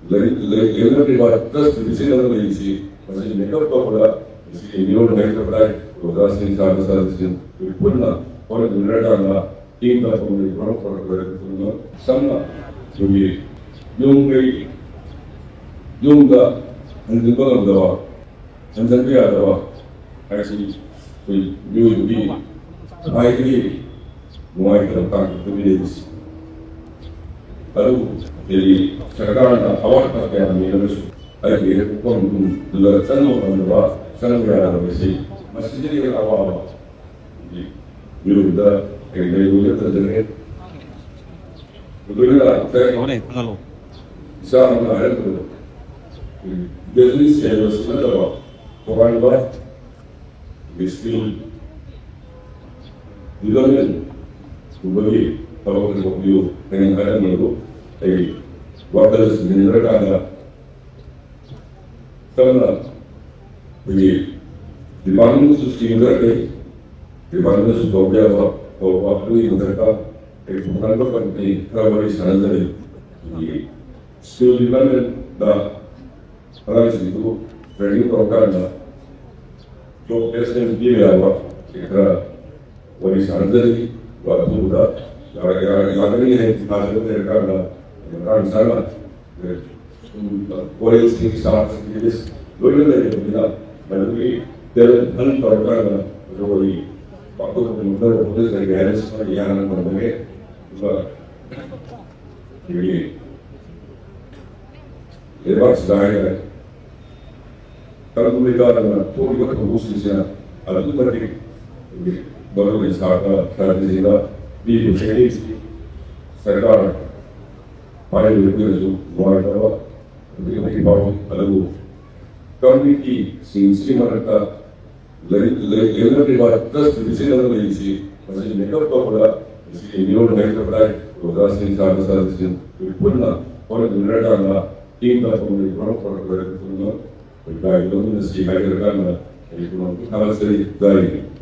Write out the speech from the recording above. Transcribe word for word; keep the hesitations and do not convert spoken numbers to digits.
ꯂꯩ-, ꯂꯩ-, ꯂꯩꯅꯔꯤꯕ ꯇ꯭ꯔꯁ ꯗꯤꯐꯤꯁꯤꯠ ꯑꯃ ꯂꯩꯔꯤꯁꯤ, ꯃꯁꯤ ꯃꯦꯀꯞ ꯇꯧꯕꯗ ꯃꯁꯤꯒꯤ ꯃꯤꯑꯣꯏ ꯃꯔꯤ ꯇꯔꯥꯏ ꯑꯣꯖꯥꯁꯤꯡ, ꯁꯥꯇ꯭ꯔ ꯁꯥꯇ꯭ꯔꯤꯁꯤꯡ ꯑꯩꯈꯣꯏ ꯄꯨꯟꯅ ꯍꯣꯠꯅꯃꯤꯟꯅꯔꯀꯥꯟꯗ ꯏꯪ ꯇꯞꯄ ꯑꯃꯒꯤ ꯃꯔꯝ ꯑꯣꯏꯔꯛꯄ ꯄꯨꯝꯅꯃꯛ ꯁꯝꯅ ꯑꯩꯈꯣꯏꯒꯤ ꯌꯨꯝ ꯀꯩ, ꯌꯨꯝꯗ ꯍꯟꯖꯤꯟꯕ ꯉꯝꯗꯕ, ꯍꯟꯖꯤꯟꯕ ꯌꯥꯗꯕ ꯍꯥꯏꯕꯁꯤ ꯑꯩꯈꯣꯏ ꯃꯤꯑꯣꯏꯕꯒꯤ ꯈ꯭ꯋꯥꯏꯗꯒꯤ ꯅꯨꯡꯉꯥꯏꯇꯕ ꯇꯥꯡꯀꯛꯇꯅꯤ ꯂꯩꯔꯤꯁꯤ꯫ ꯑꯗꯨꯕꯨ ꯑꯩꯈꯣꯏꯒꯤ ꯁꯔꯀꯥꯔꯅ ꯑꯋꯥꯠꯄ ꯀꯌꯥ ꯂꯩꯔꯒꯁꯨ ꯑꯩꯒꯤ ꯍꯦꯛ ꯄꯣꯛꯐꯝꯗꯨꯗ ꯆꯪꯕ ꯉꯝꯗꯕ, ꯆꯪꯕ ꯌꯥꯗꯕꯁꯤ ꯃꯁꯤꯗꯒꯤ ꯍꯦꯟꯅ ꯑꯋꯥꯕ ꯃꯤꯑꯣꯏꯕꯗ ꯀꯔꯤ ꯂꯩꯕꯒꯦ ꯇꯧꯖꯔꯦ꯫ ꯃꯗꯨꯅ ꯉꯁꯥꯏ ꯍꯣꯔꯦꯟ ꯈꯪꯍꯜꯂꯣ꯫ ꯏꯆꯥ ꯑꯃꯅ ꯍꯥꯏꯔꯛꯄꯗꯣ, ꯕꯤꯖꯤꯅꯦꯁ ꯁꯦꯜꯁ ꯅꯠꯇꯕ ꯇꯣꯉꯥꯟꯕ ꯁ꯭ꯀꯤꯜ ꯗꯤꯕ꯭ꯂꯞꯃꯦꯟꯒꯨꯝꯕꯒꯤ ꯊꯕꯛ ꯑꯗꯨ ꯇꯧꯕꯤꯌꯨ ꯍꯥꯏꯅ ꯍꯥꯏꯔꯝꯃꯦ꯫ ꯑꯗꯨ ꯑꯩ ꯋꯥꯈꯜꯗ ꯁꯤꯟꯖꯤꯟꯅꯔꯀꯥꯟꯗ ꯁꯝꯅ ꯑꯩꯈꯣꯏꯒꯤ ꯗꯤꯄꯥꯔꯠꯃꯦꯟꯇꯁꯨ ꯁ꯭ꯀꯤꯝ ꯈꯔ ꯂꯩ, ꯗꯤꯄꯥꯔꯠꯃꯦꯟꯇꯁꯨ ꯇꯧꯕ ꯌꯥꯕ ꯇꯧꯕ, ꯑꯗꯨꯒꯤ ꯃꯊꯛꯇ ꯑꯩ ꯇꯣꯉꯥꯟꯕ ꯀꯝꯄꯅꯤ ꯈꯔ ꯋꯥꯔꯤ ꯁꯥꯟꯅꯖꯔꯤ꯫ ꯑꯩꯈꯣꯏꯒꯤ ꯁ꯭ꯀꯤꯜ ꯗꯤꯕ꯭ꯂꯞꯃꯦꯟꯇ ꯑꯉꯥꯡꯁꯤꯡꯗꯨ ꯇ꯭ꯔꯦꯅꯤꯡ ꯇꯧꯔꯀꯥꯟꯗ ꯖꯣꯕ ꯄ꯭ꯂꯦꯁꯃꯦꯟ ꯄꯤꯕ ꯌꯥꯕ ꯈꯔ ꯋꯥꯔꯤ ꯁꯥꯟꯅꯖꯔꯤ꯫ ꯑꯗꯨꯗ ꯌꯥꯔ-, ꯌꯥꯔ-, ꯌꯥꯒꯅꯤ ꯍꯥꯏꯅ ꯊꯥꯖꯕ ꯂꯩꯔꯀꯥꯟꯗ ꯃꯇꯥꯡ ꯆꯥꯅ ꯀꯣꯂꯦꯖꯀꯤ ꯁꯥꯇ꯭ꯔꯁꯤꯡꯒꯤ ꯂꯤꯁ ꯂꯣꯏꯅ ꯂꯩꯔꯕꯅꯤꯅ ꯃꯗꯨꯒꯤ ꯇꯦꯂꯦꯟ ꯍꯟ ꯇꯧꯔꯀꯥꯟꯗ ꯃꯗꯨ ꯋꯥꯔꯤ ꯄꯥꯡꯊꯣꯛꯄ ꯉꯝꯅꯕ ꯍꯣꯠꯅꯖꯒꯦ ꯍꯥꯏꯅ ꯁꯨꯃꯥꯏꯅ ꯌꯥꯅ ꯇꯧꯖꯒꯦ꯫ ꯑꯗꯨꯒ ꯑꯩꯈꯣꯏꯒꯤ ꯂꯩꯕꯥꯛꯁꯤꯗ ꯍꯥꯏꯇꯥꯔꯦ, ꯀꯔꯝꯕ ꯂꯩꯕꯥꯛ ꯑꯃꯅ ꯊꯣꯛꯂꯤꯕ ꯊꯧꯗꯣꯛꯁꯤꯡꯁꯤꯅ ꯑꯗꯨꯛꯀꯤ ꯃꯇꯤꯛ ꯑꯩꯈꯣꯏꯒꯤ ꯃꯔꯨ ꯑꯣꯏꯅ ꯁꯥꯇ꯭ꯔ ꯁꯥꯇ꯭ꯔꯁꯤꯡꯗ ꯄꯤꯔꯤꯕ ꯆꯩꯊꯦꯡꯁꯤ ꯁꯔꯀꯥꯔ ꯄꯥꯏꯔꯤꯕ ꯑꯩꯈꯣꯏꯅꯁꯨ ꯅꯨꯡꯉꯥꯏꯇꯕ ꯑꯗꯨꯛꯀꯤ ꯃꯇꯤꯛ ꯐꯥꯎꯏ꯫ ꯑꯗꯨꯕꯨ ꯀꯝꯃꯤꯇꯤꯁꯤꯡꯁꯤꯒꯤ ꯃꯔꯛꯇ ꯂꯩ-, ꯂꯩ-, ꯂꯩꯅꯔꯤꯕ ꯇ꯭ꯔꯁ ꯗꯤꯐꯤꯁꯤꯠ ꯑꯃ ꯂꯩꯔꯤꯁꯤ, ꯃꯁꯤ ꯃꯦꯀꯞ ꯇꯧꯕꯗ ꯃꯁꯤꯒꯤ ꯃꯤꯑꯣꯏ ꯃꯔꯤ ꯇꯔꯥꯏ ꯑꯣꯖꯥꯁꯤꯡ, ꯁꯥꯇ꯭ꯔ ꯁꯥꯇ꯭ꯔꯤꯁꯤꯡ ꯑꯩꯈꯣꯏ ꯄꯨꯟꯅ ꯍꯣꯠꯅꯃꯤꯟꯅꯔꯀꯥꯟꯗ ꯏꯪ ꯇꯞꯄ ꯑꯃꯒꯤ ꯃꯔꯝ ꯑꯣꯏꯔꯛꯄ ꯄꯨꯝꯅꯃꯛ ꯑꯩꯈꯣꯏ ꯂꯧꯃꯤꯟꯅꯁꯤ ꯍꯥꯏꯖꯔꯀꯥꯟꯗ ꯑꯩ ꯄꯨꯝꯅꯃꯛꯄꯨ ꯊꯥꯒꯠꯆꯔꯤ꯫ ꯖꯥꯏ ꯍꯤꯟꯗ꯫